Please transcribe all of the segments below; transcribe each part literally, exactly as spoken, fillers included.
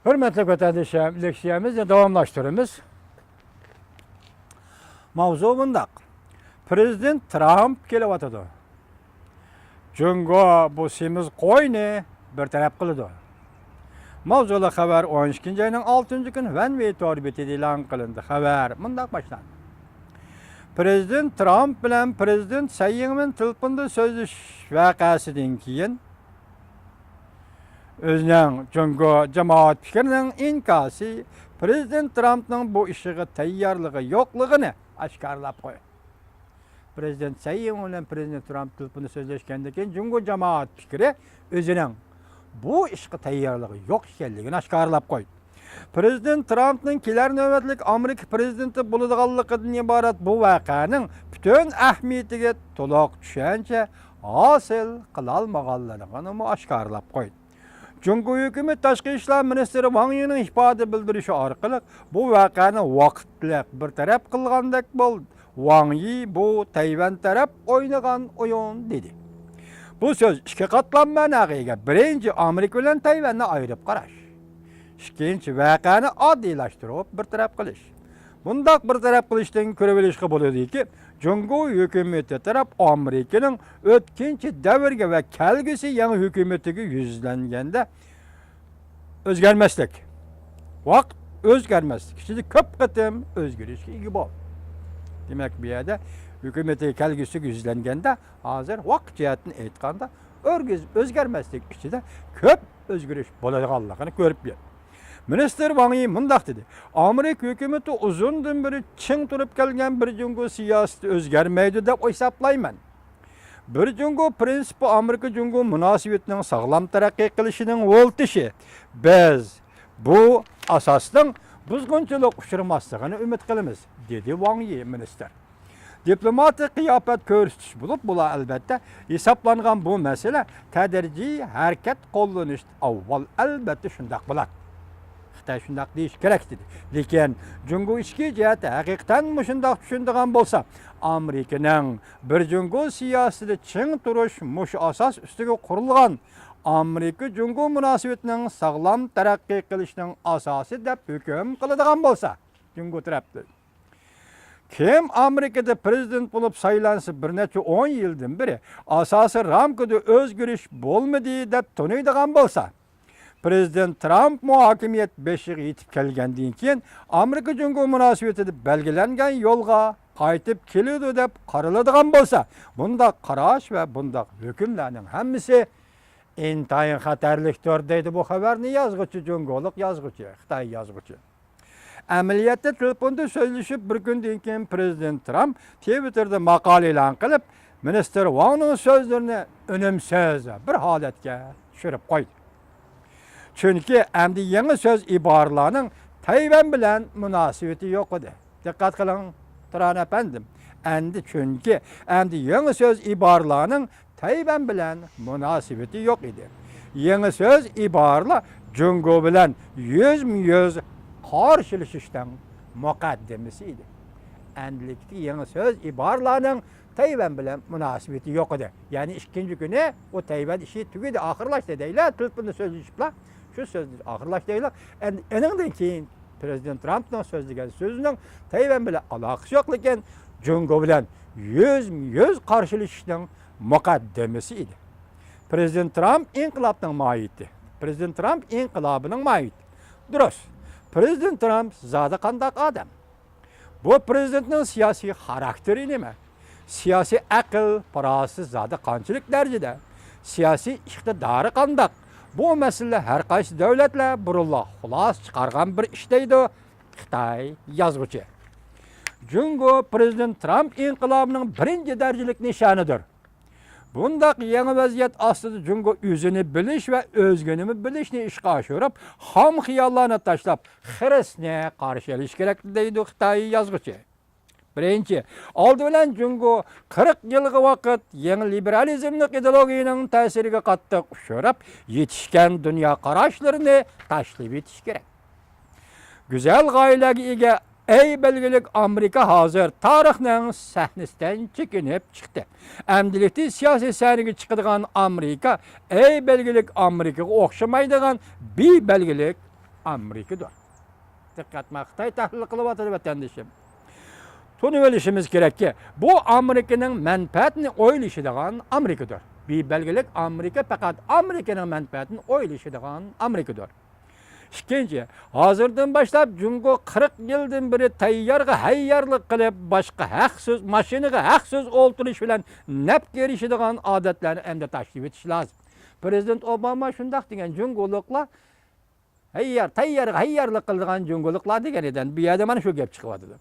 ھۆرمەتلىك ۋەتەندىشىم، لېكسىيەمىزنى داۋاملاشتۇرىمىز. ماۋزۇ مۇنداق. پرېزىدېنت ترامپ كېلىۋاتىدۇ. جۇڭگو بۇ سېمىز قوينى بىر تەرەپ قىلىدۇ. ماۋزۇلۇق خەۋەر ئون ئىككىنچى ئاينىڭ ئالتىنچى كۈنى ۋەنۋېي تور بېتىدە ئېلان قىلىندى. خەۋەر مۇنداق باشلاندى. پرېزىدېنت ترامپ بىلەن پرېزىدېنت سەي يىڭۋېن تېلېفوندا سۆزلىشىش ۋەقەسىدىن كېيىن، ئۆزىنىڭ جۇڭگو جامائەت پىكرىنىڭ ئىنكاسى، پرېزىدېنت ترامپنىڭ بۇ ئىشىغا تەييارلىقى يوقلۇقىنى ئاشكارىلاپ قويدى. پرېزىدېنت سەي يىڭۋېن بىلەن پرېزىدېنت ترامپ تېلېفوندا سۆزلەشكەندىن كېيىن، جۇڭگو جامائەت پىكرى ئۆزىنىڭ بۇ ئىشقا تەييارلىقى يوق ئىكەنلىكىنى ئاشكارىلاپ قويدى. پرېزىدېنت ترامپنىڭ كېلەر نۆۋەتلىك ئامېرىكا پرېزىدېنتى بولىدىغانلىقىدىن ئىبارەت بۇ ۋەقەنىڭ پۈتۈن ئەھمىيىتىگە تولۇق چۈشەنچە ھاسىل قىلالمىغانلىقىنىمۇ ئاشكارىلاپ قويدى. جۇڭگو ھۆكۈمىتى تاشقى ئىشلار مىنىستىرى ۋاڭ يىنىڭ ئىپادە بىلدۈرۈشى ئارقىلىق، بۇ ۋەقەنى ۋاقىتلىق بىر تەرەپ قىلغاندەك بولدى. ۋاڭ يى بۇ تەيۋەن تەرەپ ئوينىغان ئويۇن، دېدى. بۇ سۆز ئىككى قاتلام مەناغا ئىگە. بىرىنچى، ئامېرىكا بىلەن تەيۋەننى ئايرىپ قاراش. ئىككىنچى، ۋەقەنى ئاددىيلاشتۇرۇپ بىر تەرەپ قىلىش. بۇنداق بىر تەرەپ قىلىشتىن كۆرۈۋېلىشقا بولىدۇكى، جۇڭگو ھۆكۈمىتى تەرەپ ئامېرىكىنىڭ ئۆتكۈنچى دەۋرگە ۋە كەلگۈسى يېڭى ھۆكۈمىتىگە يۈزلەنگەندە ئۆزگەرمەسلىك. ۋاقىت ئۆزگەرمەسلىك ئىچىدە كۆپ قېتىم ئۆزگىرىشكە ئىگە بول. دېمەك، بۇ يەردە ھۆكۈمىتى كەلگۈسىگە يۈزلەنگەندە، ھازىر ۋاقىت جەھەتتىن ئېيتقاندا، ئۆرگىز-، ئۆزگەرمەسلىك ئىچىدە كۆپ ئۆزگىرىش بولىدىغانلىقىنى كۆرۈپ بېرىدۇ. مىنىستىر ۋاڭ يى مۇنداق دېدى، ئامېرىكا ھۆكۈمىتى ئۇزۇندىن بېرى چىڭ تۇرۇپ كەلگەن بىر جۇڭگو سىياسىتى ئۆزگەرمەيدۇ دەپ ھېسابلايمەن. بىر جۇڭگو پىرىنسىپى ئامېرىكا جۇڭگو مۇناسىۋىتىنىڭ ساغلام تەرەققىي قىلىشىنىڭ ۋولتىشى. بىز بۇ ئاساسنىڭ بۇزغۇنچىلىق ئۇچرىماسلىقىنى ئۈمىد قىلىمىز، دېدى ۋاڭ يى مىنىستىر. دىپلوماتىك قىياپەت كۆرسىتىش بولۇپ، بۇلار ئەلۋەتتە ھېسابلانغان بۇ مەسىلە تەدرىجىي ھەرىكەت قوللىنىشتىن ئاۋۋال ئەلۋەتتە شۇنداق بولاتتى. خىتاي شۇنداق دېيىشى كېرەك دېدى. لېكىن جۇڭگو ئىچكى جەھەتتە ھەقىقەتەنمۇ شۇنداق چۈشىنىدىغان بولسا، ئامېرىكىنىڭ بىر جۇڭگو سىياسىتىدە چىڭ تۇرۇش مۇشۇ ئاساس ئۈستىگە قۇرۇلغان ئامېرىكا جۇڭگو مۇناسىۋىتىنىڭ ساغلام تەرەققىي قىلىشىنىڭ ئاساسى دەپ ھۆكۈم قىلىدىغان بولسا، جۇڭگو تەرەپتىن كىم ئامېرىكىدا پرېزىدېنت بولۇپ سايلانسا، بىر نەچچە ئون يىلدىن بېرى ئاساسىي رامكىدا ئۆزگىرىش بولمىدى دەپ تونۇيدىغان بولسا، پرېزىدېنت ترامپمۇ ھاكىمىيەت بېشىغا يېتىپ كەلگەندىن كېيىن ئامېرىكا جۇڭگو مۇناسىۋىتىدە بەلگىلەنگەن يولغا قايتىپ كېلىدۇ دەپ قارىلىدىغان بولسا، بۇنداق قاراش ۋە بۇنداق ھۆكۈملەرنىڭ ھەممىسى ئىنتايىن خەتەرلىكتۇر، دەيدۇ بۇ خەۋەرنى يازغۇچى، جۇڭگولۇق يازغۇچى، خىتاي يازغۇچى. ئەمەلىيەتتە تېلېفوندا سۆزلىشىپ بىر كۈندىن كېيىن پرېزىدېنت ترامپ تىۋىتتېردا ماقالە ئېلان قىلىپ، مىنىستىر ۋاڭنىڭ سۆزلىرىنى ئۈنۈمسىز بىر ھالەتكە چۈشۈرۈپ قويدى. چۈنكى ئەمدى يېڭى سۆز ئىبارىلەرنىڭ تەيۋەن بىلەن مۇناسىۋىتى يوق ئىدى. دىققەت قىلىڭ، تۇران ئەپەندىم. ئەمدى چۈنكى ئەمدى يېڭى سۆز ئىبارىلەرنىڭ تەيۋەن بىلەن مۇناسىۋىتى يوق ئىدى. يېڭى سۆز ئىبارىلەر جۇڭگو بىلەن يۈزمۇ يۈز قارشىلىشىشنىڭ مۇقەددىمىسى ئىدى. ئەمدىلىكتىكى يېڭى سۆز ئىبارىلەرنىڭ تەيۋەن بىلەن مۇناسىۋىتى يوق ئىدى. يەنى ئىككىنچى كۈنى ئۇ تەيۋەن ئىشى تۈگىدى، ئاخىرلاشتى دەيلى، تېلېفوندا سۆزلىشىپلا شۇ سۆزلەر ئاخىرلاشتى دەيلى. ئەن-، ئېنىڭدىن كېيىن پرېزىدېنت ترامپنىڭ سۆزلىگەن سۆزىنىڭ تەيۋەن بىلەن ئالاقىسى يوق، لېكىن جۇڭگو بىلەن يۈزمۇ يۈز قارشىلىشىشنىڭ مۇقەددىمىسى ئىدى. پرېزىدېنت ترامپ ئىنقىلابنىڭ ماھىيىتى. پرېزىدېنت ترامپ ئىنقىلابىنىڭ ماھىيىتى. دۇرۇس. پرېزىدېنت ترامپ زادى قانداق ئادەم؟ بۇ پرېزىدېنتنىڭ سىياسىي خاراكتېرى نېمە؟ سىياسىي ئەقىل، پاراسىتى زادى قانچىلىك دەرىجىدە؟ سىياسىي ئىقتىدارى قانداق؟ بۇ مەسىلىدە ھەر قايسى دۆلەتلەر بۇرۇنلا خۇلاسە چىقارغان بىر ئىش، دەيدۇ خىتاي يازغۇچى. جۇڭگو پرېزىدېنت ترامپ ئىنقىلابىنىڭ بىرىنچى دەرىجىلىك نىشانىدۇر. بۇنداق يېڭى ۋەزىيەت ئاستىدا جۇڭگو ئۆزىنى بىلىش ۋە ئۆزگىنىمۇ بىلىشنى ئىشقا ئاشۇرۇپ، خام خىياللارنى تاشلاپ، خىرىسنى قارشى ئېلىش كېرەك، دەيدۇ خىتاي يازغۇچى. بىرىنچى، ئالدى بىلەن جۇڭگو قىرىق يىلغا ۋاقىت يېڭى لىبېرالىزملىق ئىدېئولوگىيەنىڭ تەسىرىگە قاتتىق ئۇچراپ، يېتىشكەن دۇنيا قاراشلىرىنى تاشلىۋېتىش كېرەك. گۈزەل غايىلەرگە ئىگە ئەي بەلگىلىك ئامېرىكا ھازىر تارىخنىڭ سەھنىسىدىن چېكىنىپ چىقتى. ئەمدىلىكتە سىياسىي سەھنىگە چىقىدىغان ئامېرىكا ئەي بەلگىلىك ئامېرىكىغا ئوخشىمايدىغان بى بەلگىلىك ئامېرىكىدۇر. دىققەت، مانا خىتاي تەھلىل قىلىۋاتىدۇ، ۋەتەندىشىم. تونۇۋېلىشىمىز كېرەككى، بۇ ئامېرىكىنىڭ مەنپەئەتىنى ئويلىشىدىغان ئامېرىكىدۇر. بىر بەلگىلىك، ئامېرىكا پەقەت ئامېرىكىنىڭ مەنپەئەتىنى ئويلىشىدىغان ئامېرىكىدۇر. ئىككىنچى، ھازىردىن باشلاپ جۇڭگو قىرىق يىلدىن بېرى تەييارغا ھەييارلىق قىلىپ، باشقا ھەقسىز، ماشىنىغا ھەقسىز ئولتۇرۇش بىلەن نەپكە ئېرىشىدىغان ئادەتلەرنى ئەمدى تاشلىۋېتىش لازىم. پرېزىدېنت ئوباما شۇنداق دېگەن، جۇڭگولۇقلار ھەييار، تەييارغا ھەييارلىق قىلىدىغان جۇڭگولۇقلار دېگەن ئىدى. بۇ يەردە مانا شۇ گەپ چىقىۋاتىدۇ.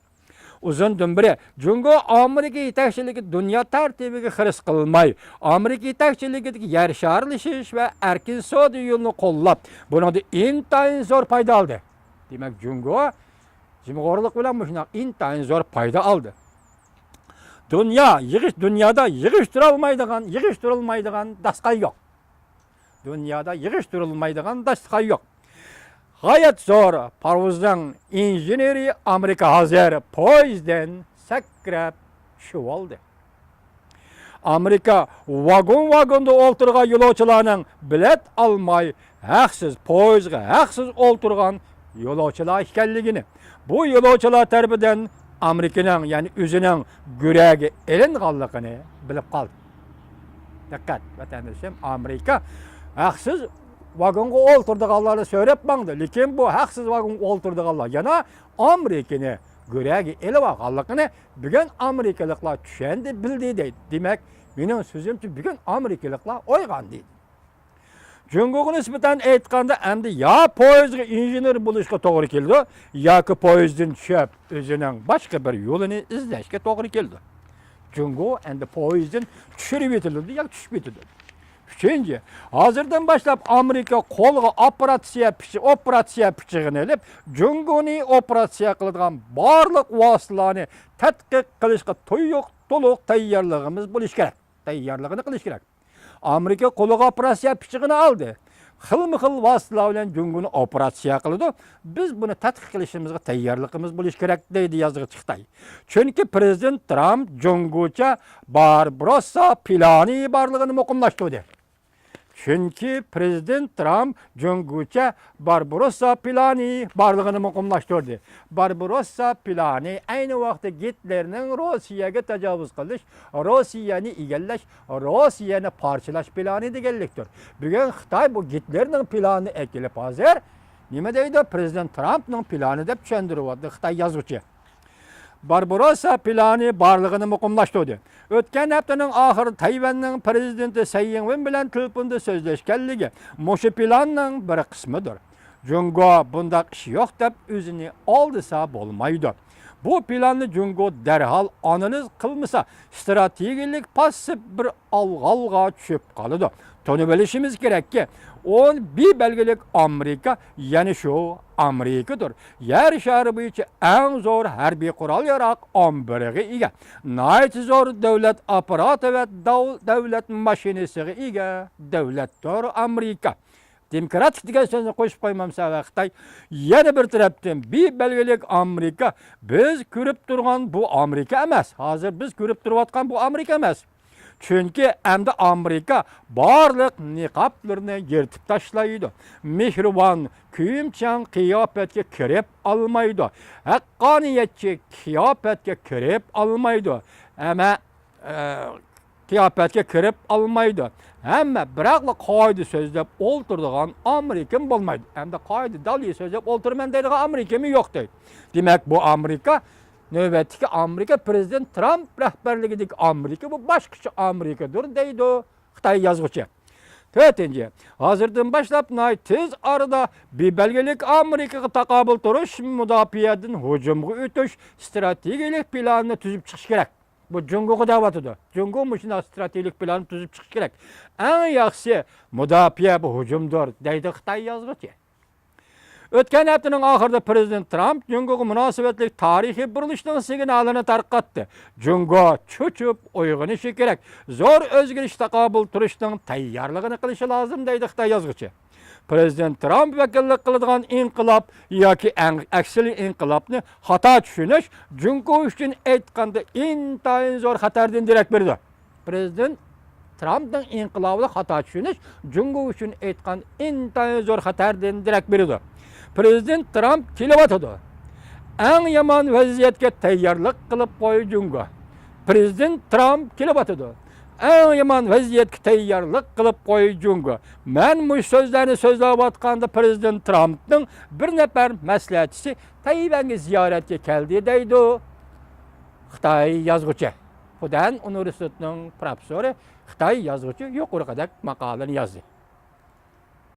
ئۇزۇندىن بېرى جۇڭگو ئامېرىكا يېتەكچىلىكى دۇنيا تەرتىپىگە خىرىس قىلماي، ئامېرىكا يېتەكچىلىكىدىكى يەر شارلىشىش ۋە ئەركىن سودا يولىنى قوللاپ، بۇنىڭدىن ئىنتايىن زور پايدا ئالدى. دېمەك، جۇڭگو جىمغورلۇق بىلەن مۇشۇنداق ئىنتايىن زور پايدا ئالدى. دۇنيا يىغىش، دۇنيادا يىغىشتۇرالمايدىغان، يىغىشتۇرۇلمايدىغان داستىخان يوق. دۇنيادا يىغىشتۇرۇلمايدىغان داستىخان يوق. غايەت زور پاروۋازنىڭ ئىنژېنېرى ئامېرىكا ھازىر پويىزدىن سەكرەپ چۈشۈۋالدى. ئامېرىكا ۋاگون-ۋاگوندا ئولتۇرغان يولۇچىلارنىڭ بېلەت ئالماي، ھەقسىز پويىزغا ھەقسىز ئولتۇرغان يولۇچىلار ئىكەنلىكىنى، بۇ يولۇچىلار تەرىپىدىن ئامېرىكىنىڭ، يەنى ئۆزىنىڭ گۆرۈگە ئېلىنغانلىقىنى بىلىپ قالدى. دىققەت، ۋەتەندىشىم، ئامېرىكا ھەقسىز ۋاگونغا ئولتۇرىدىغانلارنى سۆرەپ ماڭدى، لېكىن بۇ ھەقسىز ۋاگونغا ئولتۇرىدىغانلار يەنە ئامېرىكىنى گۆرۈگە ئېلىۋالغانلىقىنى بۈگۈن ئامېرىكىلىقلار چۈشەندى، بىلدى دەيدۇ. دېمەك، مېنىڭ سۆزۈمچە، بۈگۈن ئامېرىكىلىقلار ئويغاندى. جۇڭگوغا نىسبەتەن ئېيتقاندا، ئەمدى يا پويىزغا ئىنژېنېر بولۇشقا توغرا كېلىدۇ، ياكى پويىزدىن چۈشۈپ، ئۆزىنىڭ باشقا بىر يولىنى ئىزدەشكە توغرا كېلىدۇ. جۇڭگو ئەمدى پويىزدىن چۈشۈرۈۋېتىلىدۇ ياكى چۈشۈپ كېتىدۇ. ئۈچىنچى، ھازىردىن باشلاپ ئامېرىكا قولىغا ئوپېراتسىيە پىچى-، ئوپېراتسىيە پىچىقىنى ئېلىپ، جۇڭگونى ئوپېراتسىيە قىلىدىغان بارلىق ۋاسىتىلەرنى تەتقىق قىلىشقا تۇيۇق، تولۇق تەييارلىقىمىز بولۇشى كېرەك. تەييارلىقىنى قىلىش كېرەك. ئامېرىكا قولىغا ئوپېراتسىيە پىچىقىنى ئالدى. خىلمۇ خىل ۋاسىتىلەر بىلەن جۇڭگونى ئوپېراتسىيە قىلىدۇ. بىز بۇنى تەتقىق قىلىشىمىزغا تەييارلىقىمىز بولۇشى كېرەك، دەيدۇ يازغۇچى خىتاي. چۈنكى پرېزىدېنت ترامپ جۇڭگوچە بارباروسسا پىلانى بارلىقىنى مۇقىملاشتۇردى. چۈنكى پرېزىدېنت ترامپ جۇڭگوچە بارباروسسا پىلانى بارلىقىنى مۇقىملاشتۇردى. بارباروسسا پىلانى ئەينى ۋاقىتتا گىتلېرنىڭ روسىيەگە تاجاۋۇز قىلىش، روسىيەنى ئىگىلەش، روسىيەنى پارچىلاش پىلانى دېگەنلىكتۇر. بۈگۈن خىتاي بۇ گىتلېرنىڭ پىلانىنى ئەكېلىپ، ھازىر نېمە دەيدۇ؟ پرېزىدېنت ترامپنىڭ پىلانى دەپ چۈشەندۈرۈۋاتىدۇ خىتاي يازغۇچى. بارباروسسا پىلانى بارلىقىنى مۇقىملاشتۇردى. ئۆتكەن ھەپتىنىڭ ئاخىرىدا تەيۋەننىڭ پرېزىدېنتى سەي ئىڭۋېن بىلەن تېلېفوندا سۆزلەشكەنلىكى مۇشۇ پىلاننىڭ بىر قىسمىدۇر. جۇڭگو بۇنداق ئىش يوق دەپ ئۆزىنى ئالدىسا بولمايدۇ. بۇ پىلاننى جۇڭگو دەرھال ئانالىز قىلمىسا، ئىستراتېگىيەلىك پاسسىپ بىر ئالغالغا چۈشۈپ قالىدۇ. تونۇۋېلىشىمىز كېرەككى، ئون بىر بەلگىلىك ئامېرىكا يەنە شۇ ئامېرىكىدۇر. يەر شارى بويىچە ئەڭ زور ھەربىي قورال-ياراغ ئامبىرىغا ئىگە، ناھايىتى زور دۆلەت ئاپپاراتى ۋە داۋ-، دۆلەت ماشىنىسىغا ئىگە دۆلەتتۇر ئامېرىكا. دېموكراتىك دېگەن سۆزنى قوشۇپ قويمامسەن ۋە خىتاي؟ يەنە بىر تەرەپتىن، بىر بەلگىلىك ئامېرىكا بىز كۆرۈپ تۇرغان بۇ ئامېرىكا ئەمەس. ھازىر بىز كۆرۈپ تۇرۇۋاتقان بۇ ئامېرىكا ئەمەس. چۈنكى ئەمدى ئامېرىكا بارلىق نىقابلىرىنى يىرتىپ تاشلايدۇ. مېھرىبان، كۆيۈمچان قىياپەتكە كىرىپ ئالمايدۇ. ھەققانىيەتچى قىياپەتكە كىرىپ ئالمايدۇ. ھەممە، ئە، قىياپەتكە كىرىپ ئالمايدۇ. ھەممە بىراقلا قائىدە سۆزلەپ ئولتۇرىدىغان ئامېرىكىمۇ بولمايدۇ. ئەمدى قائىدە دالىي سۆزلەپ ئولتۇرىمەن دەيدىغان ئامېرىكىمۇ يوق دەيدۇ. دېمەك، بۇ ئامېرىكا نۆۋەتتىكى ئامېرىكا، پرېزىدېنت ترامپ رەھبەرلىكىدىكى ئامېرىكا، بۇ باشقىچە ئامېرىكىدۇر دەيدۇ خىتاي يازغۇچى. تۆتىنچى، ھازىردىن باشلاپ ناھايىتى تېز ئارىدا بىر بەلگىلىك ئامېرىكىغا تاقابىل تۇرۇش، مۇداپىئەدىن ھۇجۇمغا ئۆتۈش ئىستراتېگىيەلىك پىلانىنى تۈزۈپ چىقىش كېرەك. بۇ جۇڭگوغا دەۋاتىدۇ. جۇڭگو مۇشۇنداق ئىستراتېگىيەلىك پىلاننى تۈزۈپ چىقىش كېرەك. ئەڭ ياخشىسى مۇداپىئە، بۇ ھۇجۇمدۇر، دەيدۇ خىتاي يازغۇچى. ئۆتكەن ھەپتىنىڭ ئاخىرىدا پرېزىدېنت ترامپ جۇڭگوغا مۇناسىۋەتلىك تارىخىي بۇرۇلۇشنىڭ سىگنالىنى تارقاتتى. جۇڭگو چۆچۈپ ئويغىنىشى كېرەك. زور ئۆزگىرىش، تاقابىل تۇرۇشنىڭ تەييارلىقىنى قىلىشى لازىم، دەيدۇ خىتاي يازغۇچى. پرېزىدېنت ترامپ ۋەكىللىك قىلىدىغان ئىنقىلاب ياكى ئەڭ-، ئەكسىنچە ئىنقىلابنى خاتا چۈشىنىش جۇڭگو ئۈچۈن ئېيتقاندا ئىنتايىن زور خەتەردىن دېرەك بېرىدۇ. پرېزىدېنت ترامپنىڭ ئىنقىلابىنى خاتا چۈشىنىش جۇڭگو ئۈچۈن ئېيتقان ئىنتايىن زور خەتەردىن دېرەك بېرىدۇ. پىرېزىدېنت ترامپ كېلىۋاتىدۇ. ئەڭ يامان ۋەزىيەتكە تەييارلىق قىلىپ قوي جۇڭگو. پىرېزىدېنت ترامپ كېلىۋاتىدۇ. ئەڭ يامان ۋەزىيەتكە تەييارلىق قىلىپ قوي جۇڭگو. مەن مۇشۇ سۆزلەرنى سۆزلەۋاتقاندا پىرېزىدېنت ترامپنىڭ بىر نەپەر مەسلىھەتچىسى تەيۋەنگە زىيارەتكە كەلدى دەيدۇ. خىتاي يازغۇچى، خۇدەن ئۇنىۋېرسىتېتىنىڭ پروفېسسورى، خىتاي يازغۇچى يۇقىرىقىدەك ماقالىنى يازدى.